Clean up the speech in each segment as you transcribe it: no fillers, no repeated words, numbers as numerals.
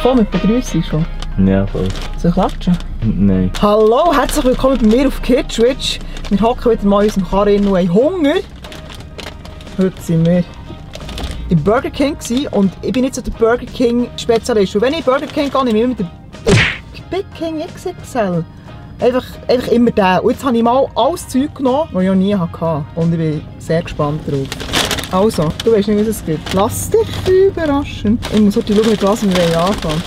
willkommen mit Begrüßung schon? Ja, voll. Soll ich klatschen? Nein. Hallo, herzlich willkommen bei mir auf Kitschwitch. Wir hocken wieder mal in unserem Karren und haben Hunger. Heute sind wir im Burger King und ich bin nicht so der Burger King Spezialist. Und wenn ich in Burger King gehe, nehme ich immer den Big King XXL. Einfach immer den. Und jetzt habe ich mal alles Zeug genommen, das ich noch nie hatte. Und ich bin sehr gespannt drauf. Also, du weißt nicht, was es gibt. Lass dich überraschen. Ich muss heute schauen, mit was wir anfangen.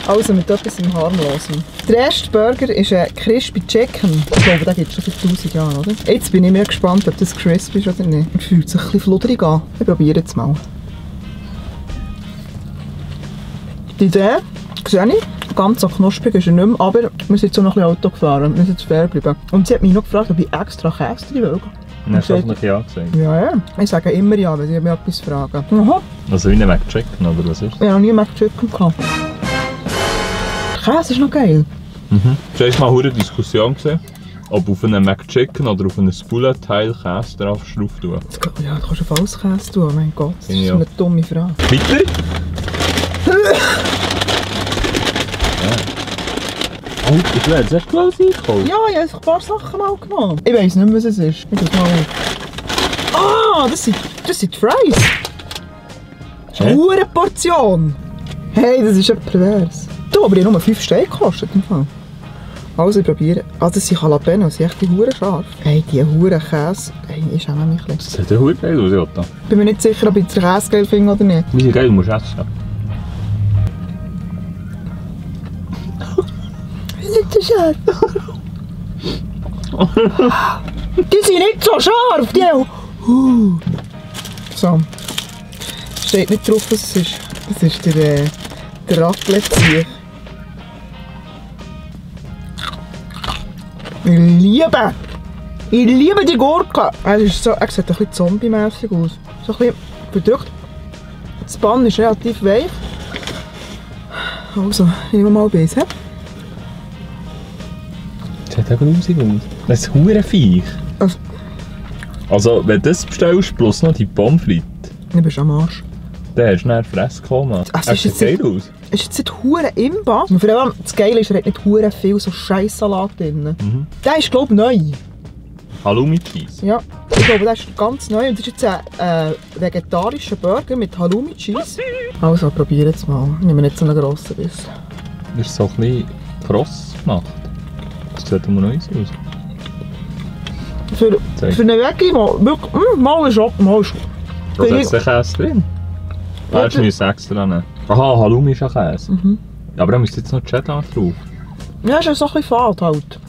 Also, mit etwas im Harmlosen. Der erste Burger ist ein Crispy Chicken. Ich glaube, den gibt es schon seit 1000 Jahren, oder? Jetzt bin ich mir gespannt, ob das crispy ist oder nicht. Er fühlt sich ein bisschen fludrig an. Ich probiere es mal. Die Idee sehe ich. Ganz so knusprig ist er nicht mehr, aber wir sind jetzt auch noch ein bisschen Auto gefahren. Wir sind jetzt fair geblieben. Und sie hat mich noch gefragt, ob ich extra Käse drin will. Und hast du auch noch Ja gesagt? Ja. Ich sage immer Ja, wenn sie mich etwas fragen. Aha. Also wie ein McChicken, oder was ist das? Ich habe noch nie McChicken gehabt. Käse ist noch geil. Du hast mal eine Diskussion gesehen, ob auf einen McChicken oder auf einen Bullet-Teil Käse drauf schraubt tun. Ja, du kannst auf alles Käse tun, mein Gott. Das ist Ja. eine dumme Frage. Weiter? Oh, ich werde jetzt echt gleich einkaufen. Ja, ich habe einfach ein paar Sachen mal genommen. Ich weiss nicht mehr, was es ist. Ich tue es mal auf. Ah, das sind Fries. Das ist eine hohe Portion. Hey, das ist ja pervers. Du, aber ich habe nur 5 Steine gekostet im Fall. Also, ich probiere. Ah, das sind Jalapenos, die sind echt die Huren scharf. Hey, die Huren Käse. Hey, ich schäme mich ein bisschen. Das sieht ja verdammt geil aus, Jota. Ich bin mir nicht sicher, ob ich den Käse geil finde oder nicht. Wie geil musst du essen? Nicht so scharf. Die sind nicht so scharf, die. So. Steht nicht drauf, was es ist. Das ist der Raclette-Sieg. Ich liebe die Gurke. Er sieht ein bisschen zombie-mässig aus. So ein bisschen verdrückt. Das Bann ist relativ weich. Also, ich nehme mal ein bisschen. Das sieht eben grusig aus. Das ist ein Viech. Also, wenn du das bestellst, plus noch die Pommes frites, Du bist am Arsch. dann hast du dann Fresskoma. Also, Das sieht geil aus. Es ist jetzt nicht hure Imba. Und vor allem, das Geile ist, er hat nicht hure viel so Scheisssalat drin. Der ist, glaube ich, neu. Halloumi-Cheese. Ja, ich glaube, der ist ganz neu. Und das ist jetzt ein vegetarischer Burger mit Halloumi-Cheese. Also, probieren es mal. Ich nehme nicht so einen grossen Biss. Das ist so ein bisschen kross gemacht. Das sieht immer noch easy aus. Für einen Veggie mal, wirklich, mal ist auch, mal ist Da ist der Käse drin. Ja, Hättest du extra nehmen. Aha, Halloumi ist ja Käse. Ja, aber da müsste jetzt noch Cheddar drauf. Ja, ist ja so ein bisschen fad halt.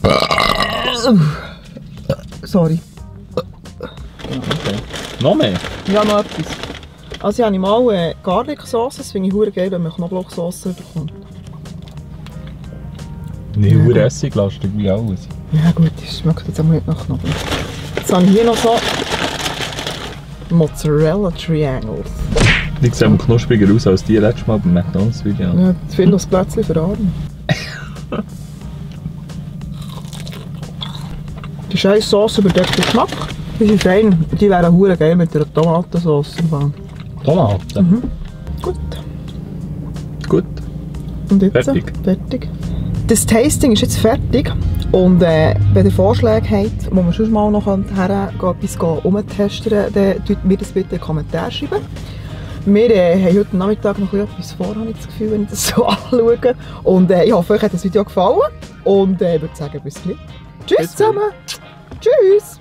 Sorry. Okay. Noch mehr? Ja, noch etwas. Also, ich habe mal Garlic-Sauce. Das finde ich hure geil, wenn man Knoblauchsauce bekommt. Nee, ja. Essiglastig wie alles. Ja gut, das schmeckt jetzt aber nicht nach Knoblauch. Jetzt habe ich hier noch so Mozzarella Triangles. Die sehen knuspriger aus als die letztes Mal beim McDonalds-Video. Ja, das finde ich das Plätzchen für Arme. Die scheiß Sauce überdeckt den Geschmack. Die sind fein. Die wären hure geil mit einer Tomatensauce. Tomaten? Gut. Gut. Und jetzt? Fertig. Fertig. Das Tasting ist jetzt fertig. Und wenn ihr Vorschläge habt, wo wir sonst mal noch hergehen, etwas umtesten, dann tut mir das bitte in den Kommentaren schreiben. Wir haben heute Nachmittag noch etwas vor, habe ich das Gefühl, wenn ich das so anschaue. Und ich hoffe, euch hat das Video gefallen. Und ich würde sagen, bis gleich. Tschüss zusammen. Tschüss.